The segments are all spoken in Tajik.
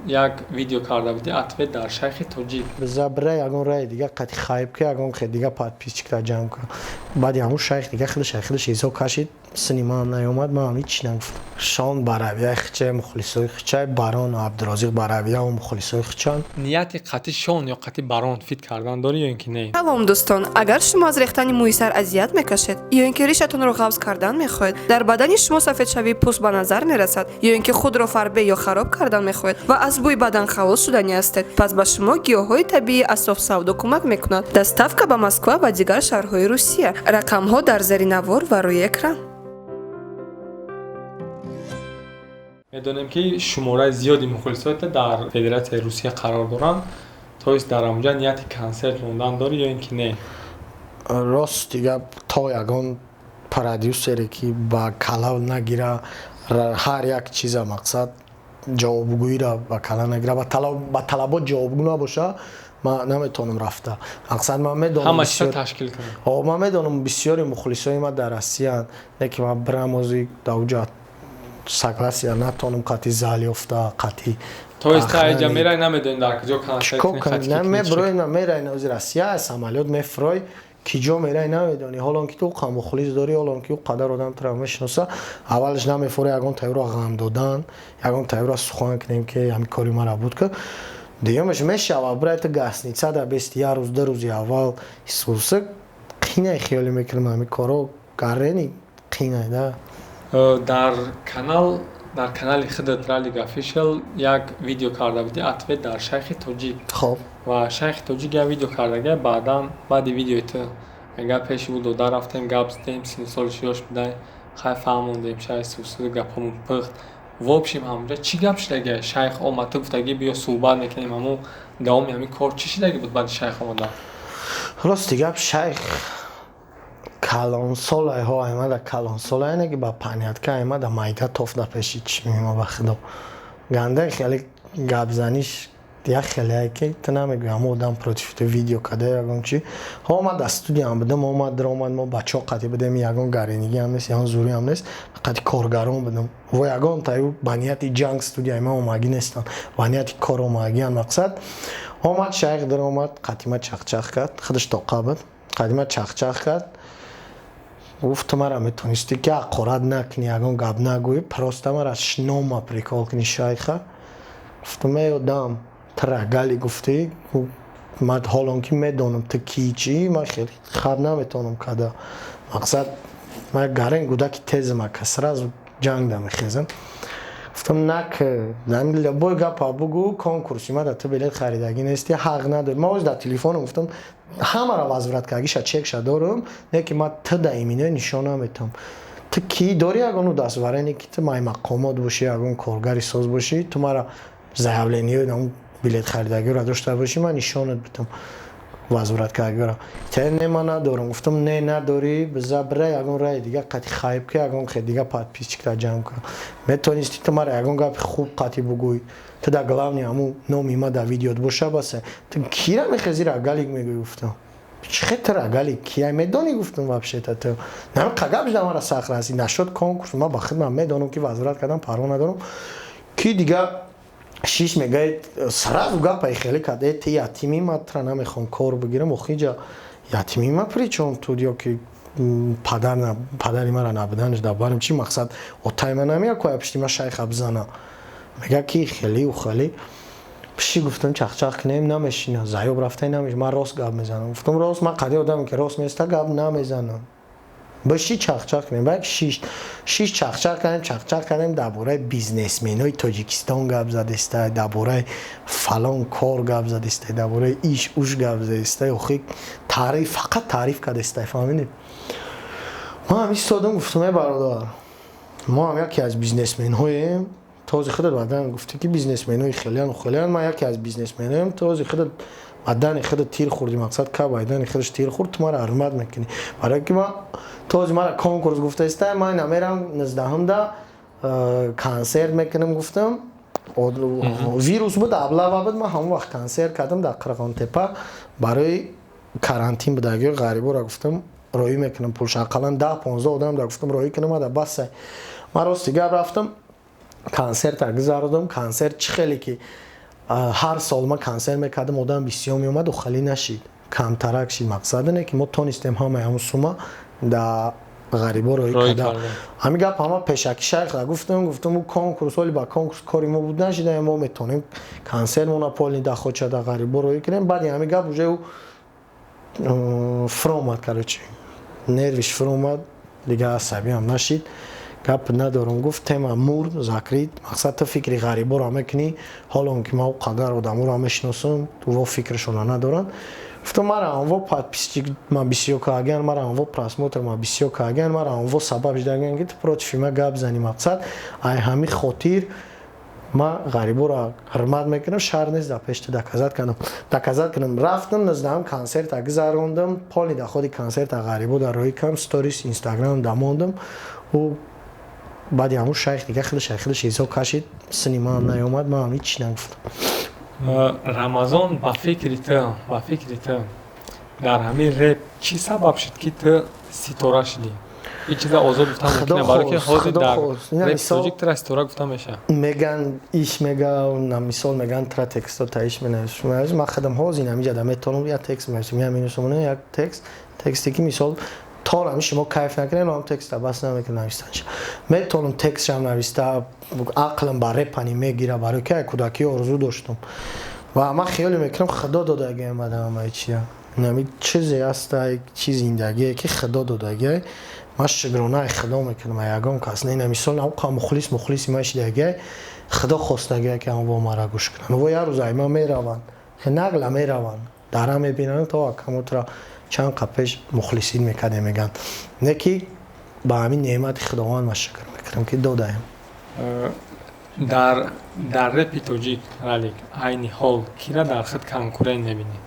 Як видео карда будӣ, ответ дар шайхи тоҷик. Бира, ягон раи дига қати хайб ки, ягон хе дига подписчикта ҷамъ кун. Баъди ҳамун шайх дига худаш ҳисоб кашид, сини маам наёмад, маам ҳичи нагуфтам. Шон баравияи хичай, мухлисои хичай, Барону Абдурозиқ баравияу мухлисои хичан. Нияти қати Шон ё қати Барон фит кардан дорӣ ё ин ки не? Салом, дӯстон! Агар шумо аз рехтани мӯи сар азият мекашед ё ин ки ришатонро ғафз кардан мехоҳед, дар бадани шумо сафедшавии пӯст ба назар мерасад ё ин ки худро фарбе ё хароб кардан мехоҳед ва аз бӯи бадан халос шуданӣ ҳастед, пас ба шумо гиёҳҳои табиии Асоф Савдо кӯмак мекунад. Доставка ба Москва ва дигар шаҳрҳои Русия. Рақамҳо дар зери навор ва рӯи экран. Медонем, ки шумораи зиёди мухлисота дар Федератсияи Русия қарор доранд. То есть дар ҳамонҷа нияти консерт мондан дорӣ ё ин ки не? Рости гап, то ягон продюсере ки ба кала нагира, ҳар як чиза, мақсад, ҷавобгӯиро ба кала нагира, ба талабот ҷавобгӯ набоша, ман наметавонам рафта. Мақсад, ман медонам. Ҳама чиза ташкил кунад. Ман медонам, бисёри мухлисои ман дар Россиянд, не ки ман бирам, ози дар согласия натонам қати зал ёфта, қати. То есть та иҷа мерай, намедонӣ дар куҷо консерт. Меброи, мерай, ози Россия самолёт мефрой, ки ҷо мерай, намедонӣ. Ҳолон ки ту қа мухлис дорӣ, ҳолон ки ӯ қадар одам туро мешиноса, аввалаш намефорӣ ягон тайёра ғам додан, ягон тайёра сухан кунем, ки ҳамин кори мара буд ки. Дуюмаш, мешава, бирай, ту гостиница да бести, як рӯз, 2 рӯзи аввал исуса қинай, хиёле мекунам, ҳамин коро гарени қинай да. Дар канали худат Ралик Official як видео карда будӣ, ответ дар шайхи тоҷик. Хоб. Ва шайхи тоҷик як видео кардага, баъдан баъди видеои ту мега, пеши ӯ дода рафтем, гап задем, сину солиш ёш будай, хай, фаҳмондем, шайх сусу гапҳомон пухт. В общем, ҳамонҷа чӣ гап шудаги? Шайх омад, ту гуфтаги, биё, суҳбат мекунем. Ҳамун давоми ҳамин кор чӣ шудаги буд баъди шайх омадан? Рости гап, шайх калонсолайҳо аймада, калонсолайне ки ба понятка аймада, майда тоф да пеши чишми ма. Ба худо, гандаи хеле гапзаниш як хеле, ки ту намегӯи, ҳама одам против ту видео када, ягон чи. Ҳо, ма дар студиям будам, омад, даромад, мо бачаҳо қатӣ будем, ягон гаренигӣ ҳам нест, ягон зӯрӣ ҳам нест, қати коргарон будам. Во ягон таю ба нияти ҷанг студияи ма омагӣ нестанд, ба нияти кор омагиан. Мақсад, омад шайх, даромад, қатима чахчах кард, худаш тоқа буд, қатима чахчах кард. Гуфт, ту мара метонистӣ ки ҳақорат накунӣ, ягон гап нагӯӣ, просто мара шнома прикол кунӣ, шайха. Гуфтам, эй одам, ту рагали гуфтӣ, ман ҳолон ки медонам ту ки чӣ, ман хеле хаб наметавонам када. Мақсад, ман гарен гудаки тезам ака, сразу ҷанг да мехезам. Гуфтам, нак, любой гапа бугӯ, конкурси ма да ту билет харидагӣ нести, ҳақ надорӣ. Ман оз дар телефонам гуфтам, ҳамаро возврат кардагиша, чекша дорам, не ки ман ту да имино нишон наметавам. Ту кӣ дорӣ, ягон удостоверение, ки ту май мақомот бошӣ, ягон коргари соз бошӣ, ту мара заявление билет харидагиро дошта бошӣ, ман нишонат бидам возврат кардагиро. Те, не, ман надорам. Гуфтам, не, надорӣ, биза, бира, ягон раи дига қати хайб ки, ягон хе дига подписчикта ҷамъ кун. Метонисти ту мара ягон гапи хуб қати бугӯй, ту да главный ҳамун номи ма дар видеот боша, басе. Ту кира мехези, рогалик мегӯй? Гуфтам, чӣ хе ту рогалик кия медонӣ? Гуфтам, вообще-то ту намқа гап шуда, мара сахт расид. Нашуд конкурс, ман ба худ ман медонам, ки возврат кардам, парво надорам, ки дига шиш мегӯяд, сразу гапаи хеле кард: «Э, ти ятимӣ, ман тура намехоҳам кор бигирам». Охиҷа ятимӣ ма при чём тут? Ё ки падар, падари мара набуданаш дар барам чӣ? Мақсад, отай ма намеяд коя пишти ма шайха бизана, мега ки хелиу хеле пиши. Гуфтам, чахчах кунем, намешина, заёб рафтай намеш. Ман рост гап мезанам, гуфтам, рост, ман қади одаме ки рост места гап намезанам. Биши, чахчах кунем. Баъд шиш шиш чахчах кардем, чахчах кардем, дар бораи бизнесменои Тоҷикистон гап задеста, дар бораи фалон кор гап задеста, дар бораи иш уш гап задеста. Охи таъриф, фақат таъриф кардеста, фаҳмидем. Ман ҳам истодам, гуфтам, эй бародар, мо ҳам яке аз бизнесменҳоем. Този худат баъдан гуфтӣ, ки бизнесменҳои хелияну хелиян, ман яке аз бизнесменҳоем. Този худат бадани худат тир хӯрдӣ, мақсад, ка байдани худаш тир хӯрд, ту мара ҳурмат мекунӣ, барое ки ман този мара конкурс гуфтаиста, ман намерам, 19-ҳумда консерт мекунам. Гуфтам, вирус буд, облава буд, ман ҳамон вақт консерт кардам дар Қирғонтепа, барои карантин будаги ғарибора. Гуфтам, роҳӣ мекунам пулш, ақаллан 10-15 одам да, гуфтам, роҳӣ кунам ада, басай. Ман рости гап, рафтам, консерта гузарондам. Консерт чӣ хеле ки Ҳар сол ма консерт мекардам, одам бисёр меомаду хали нашид, камтарак шид. Мақсад ине ки мо тонистем ҳамаи ҳамун сума да ғарибо роӣ карда. Ҳамин гап ҳама пешакӣ шайхра гуфтам, ӯ конкурс оли ба конкурс кори мо буд нашида, мо метавонем консертмона полный доход да ғарибо роӣ кунем. Баъди ҳамин гап уже ӯ фуромад, короче, нервиш фуромад, дигар асабиам нашид, гап надорам гуфт, тема мурд, закрыт. Мақсад, ту фикри ғариборо мекунӣ, ҳолон ки ман қадар одаморо мешиносам, во фикрашона надоранд. Гуфтам, мара анво подписчик ма бисёр кардаган, мара анво просмотр ма бисёр кардаган, мара анво сабаб шудаган, ки ту против ма гап зани. Мақсад, ай ҳамин хотир ма ғариборо ҳурмат мекунам, шарт нест дар пеши ту доказать кунам. Рафтам, нуздаҳам консерта гузарондам, полный доходи консерта ғарибо дар роҳӣ кардам, сторис Инстаграм дамондам. Ӯ баъди ҳамун шайх дига худаш изо кашид, сини маам наёмад, маам ҳеҷ нагуфтам. Рамазон, ба фикри ту дар ҳамин реп чӣ сабаб шуд, ки ту ситора шудӣ? Ин чиза озод гуфтан мумкин, барои ки ҳозир дар реп тоҷик тура ситора гуфта мешавад. Меган, иш мега, мисол меган, тра тексто та иш менависам. Ман худам ҳозир ҳамиҷа метавонам як текст менависам, я менависам як текст, тексте ки мисол то ҳами шумо кайф накунед, ам текста бас намекунам навистанша. Метавонам текстшам нависта, ақлам ба репани мегира, барои ки кӯдакӣ орзу доштам ва ман хиёле мекунам, худо додагиам ҳамаи чия. Нами чизе ҳаста, чи зиндагие ки худо додагиай, ман шукронаи худо мекунам, ягон кас не. Мисол, қа мухлис, мухлиси ман шидагиай, худо хостагиай, ки ҳам во мара гӯш кунанд. Во як рӯз айма мераванд, нағла мераванд, дара мебинанд, то акамотра чанд қа пеш мухлисин мекардем, мегӯянд. Не ки ба ҳамин неъмати худованд ман шукр мекунам, ки додаем. Дар репи тоҷик, Ралик, айни ҳол кира дар худ конкурент мебинӣ?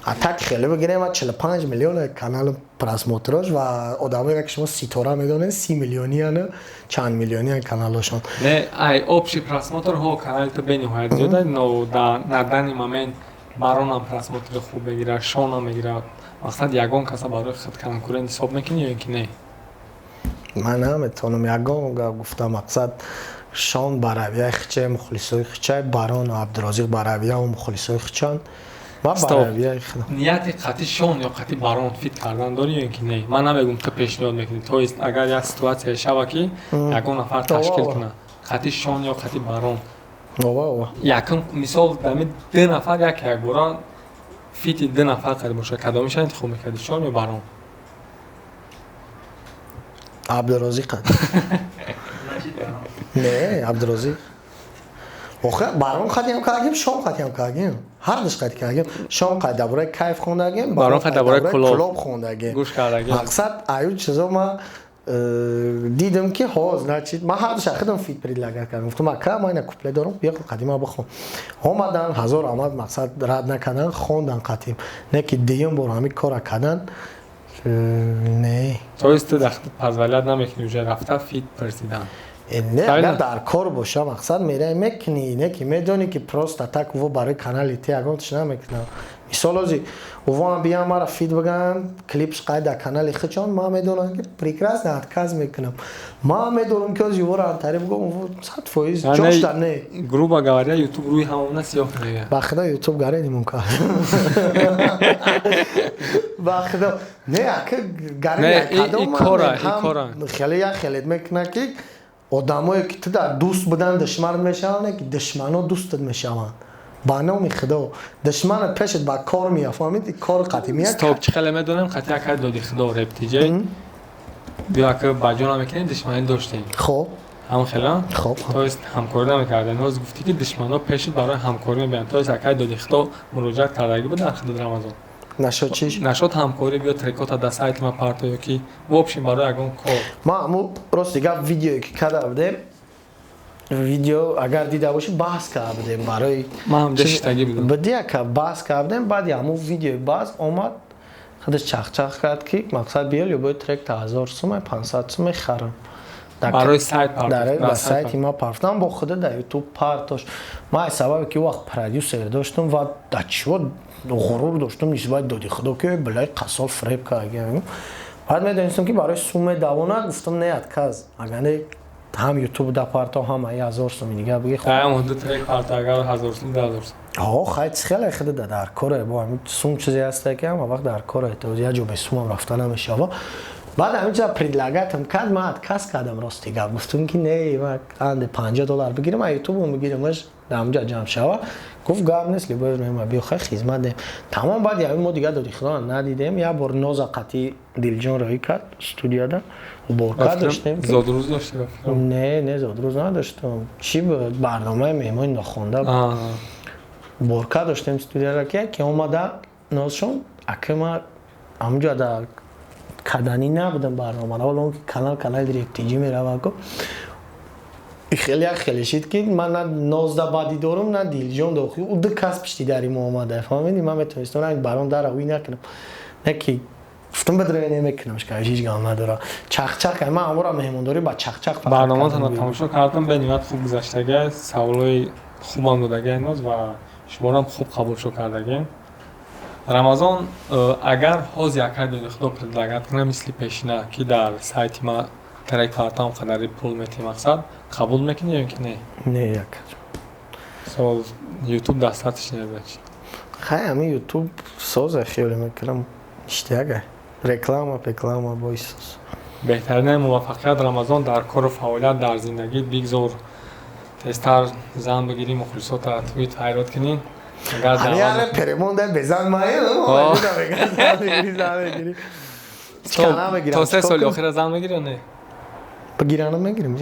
А так хеле бигирем, 45 миллион канал просмотрош ва одамое ки шумо ситора медонед, 30 миллионияна, чанд миллиониян каналошон. Не, ай общий просмотр ҳо канали ту бениҳоят зиёда, но на данный момент баронам просмотри хуб мегирад, шонам мегирад. Мақсад, ягон каса барои худ конкурент ҳисоб мекунӣ ё ин ки не? Ман наметавонам ягон гап гуфта. Мақсад, шон ба равияи хичай, мухлисои хичай, барон Абдурозиқ ба равияу мухлисои хичанд. Нияти қатъи шон ё қатъи барон фит кардан дорӣ ё ин ки не? Ман намегум, ту пешниҳод мекунӣ, то есть агар як ситуация шава, ки ягон нафар ташкил кунад, қатъи шон ё қатъи барон, якум мисол, дами ду нафар як якбора фити ду нафар қариб бошад, кадомиша интихоб мекардӣ, шон ё барон? Абдурозиқ. Не, Абдурозиқ. Охир барон қатиам кардагим, шон қатиам кардагим, ҳардуш қати кардагим. Шон қати дар бораи кайф хондагим, барон қати дар бораи клуб хондагим. Гӯш кардагим. Мақсад, аю чизо ма дидам, ки ҳо, значит, ман ҳардуша худам фит предлагать кардам. Гуфтам, ака, ман ина куплет дорам, биё қадима бихон. Омадан, ҳазор омад, мақсад, рад накардан, хондан қатим. Не ки дуюм бор ҳамин кора кардан, не. То есть ту дар позволять намекунӣ уже рафта фит пурсидан? Не, агар дар кор боша, мақсад, мераи, мекунӣ. Не ки медонӣ, ки просто так во барои канали ти ягон тиш намекунам. Мисол, ози увоам биям, мара фит биган, клипш қай дар канали хичон, ман медонам, ки прекрасно отказ мекунам. Ман медонам, ки ози увора антари бигом, 100% ҷошта не. Грубо говоря, Ютуб рӯи ҳамона сиёҳ мега. Ба худо, Ютуб гарени мумкин, ба худо, не, ака, гарени. Хеле як хелет мекунад, ки одамое ки ту дар дӯст будан, душман мешаванд, ки душмано дӯстат мешаванд. Ба номи худо, душманат пешат ба кор меяд, фаҳмиди, кор қатъи меяд. Стоп, чӣ хеле медонем, қатъи акай доди худо рептиҷай биё, ака, ба ҷо намекунем, душманӣ доштем. Хоб. Ҳам хела. Хоб. То есть ҳамкорӣ намекардем. Ҳозир гуфтӣ, ки душмано пешат барои ҳамкорӣ мебиёнд. То есть акай доди худо муроҷиат кардагӣ буд дар худат, Рамазон? Нашод чиш? Нашод ҳамкорӣ, биё трекота дар сайти ма парто ё ки в общем барои ягон кор. Ма ҳамун рости гап, видеое ки карда будем, видео агар дида бошӣ, баҳс карда будем барои Ман ҳам ҷашитагӣ будам. Буди, ака, баҳс карда будем. Баъди ҳамун видеои баҳс омад, худаш чахчах кард, ки мақсад, биё, любой трек та 1000 сум, 500 сум мехарам. Барои сайт. Дар сайти ма партам, бо худа дар Ютуб партош. Ман сабабе ки вақт продюсер доштам ва дар чиво ғурур доштам нисбати доди худо, ки билай қассол фиреб кардагиам. Баъд медонистам, ки барои сум медавонад, гуфтам, не, отказ, агар не. Ҳам Ютуб да парто, ҳам ай 1000 суми дига биги. Ҳам ду трек парто, агар 1000 сум, 2000 сум. Ҳо, хай, хеле хида дар коре, бо ҳамин сум чизе ҳаста, ки ҳама вақт дар коре, то як ҷо бе сумам рафта намешава. Баъд ҳамин чиза предлагать ам кард, ман отказ кардам. Рости гап, гуфтум, ки не, ман анде 50 доллар бигирам, а Ютубам бигирамаш, дар ҳамҷа ҷамъ шава. Гуфт: «Гап нест, любое время биё, хай, хизмат дем, тамом». Баъд ями мо дига доди худо надидем. Як бор ноза қатӣ Дилҷон роҳӣ кард, студияда борка доштем. Зодрӯз дошти? Не, зодрӯз надоштам. Чӣ буд, барномаи меҳмони нохонда борка доштем студияда, ки омада нозшон ака, ма ҳамҷа дар каданӣ набудам барнома, ҳоло он ки канал, канали рептиҷӣ мерава ку. Хеле як хеле шид, ки ман на нозда бадӣ дорум, на Дилҷон дохи. Ӯ ду кас пишти дари мо омада, фаҳмидӣ? Ман метавонистам ранг барон дара уй накунам, не ки гуфтам бадра намекунам, шка ҳеҷ гам надора. Чақчақ, ман ҳамора меҳмондорӣ ба чақчақ. Барноматонро тамошо кардам, бениҳоят хуб гузаштага, саволҳои хубам додагиа ноз ва шуморо хуб қабулшо кардагем. Рамазон, агар ҳозир якай доди худо предлагать кунам, мисли пешина, ки дар сайти ма трек партам, қадари пул мети, мақсад, қабул мекунӣ ё ки не? Не, як. Сол Ютуб дастратиш незачи? Хай, ами Ютуб соза, хиёле мекунам, иштияга реклама, реклама боисоз. Беҳтарини муваффақият, Рамазон, дар кору фаъолият, дар зиндагӣ. Бигзор тезтар зан бигирӣ, мухлисота туи ҳайрот кунӣ. Агар перемонда безан май. То 3 соли охира зан мегирӣ ё не? Бигиранам, мегирим.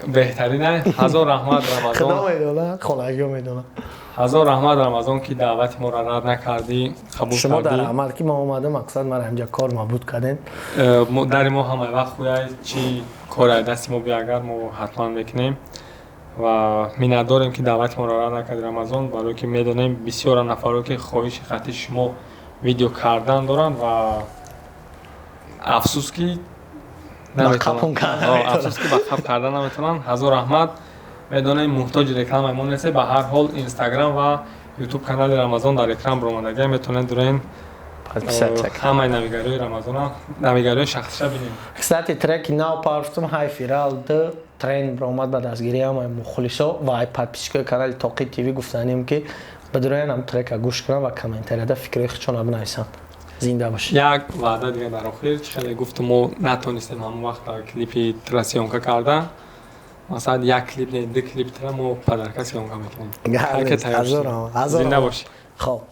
Беҳтарин. Ҳазор раҳмат, Рамазон. Худо медона, холагиҳо медона. Ҳазор раҳмат, Рамазон, ки даъвати моро рад накардӣ, қабул. Шумо дар раҳмат, ки ма омадам, мақсад мара ҳамҷа кор мабуд кардем. Дари мо ҳамаи вақт хуяй, чӣ кори дасти мо биё, агар мо ҳатман мекунем ва миннатдорем, ки даъвати моро рад накарди, Рамазон, барое ки медонем, бисёра нафаро, ки хоҳиши хати шумо видео кардан доранд ва афсӯс, ки афсӯс, ки ба қаб кардан наметавонанд. Ҳазор раҳмат. Медонем, муҳтоҷи рекламаи мо нестед. Ба ҳар ҳол, Инстаграм ва Ютуб канали Рамазон дар экран баромадагия, метавонед дурен ҳамаи навигариҳои Рамазона, навигариҳои шахсиша бинем. Кстати, треки нав парфтум, ҳай фирал д тренд баромад. Ба дастгирии ҳамаи мухлисо ва ай подписчик ои канали Тоқи ТВ гуфтанем, ки бидуроян ҳам трека гӯш кунанд ва комментарияда фикрҳои худшонро бинависанд. Зинда бошед. Як ваъда дига дар охир. Чӣ хеле гуфту, мо натонистем ҳамон вақт дар клипи тра съёмка кардан. Масалан, як клип не, ду клип тра мо подарка съёмка мекунем. Зинда бошед. Хоб.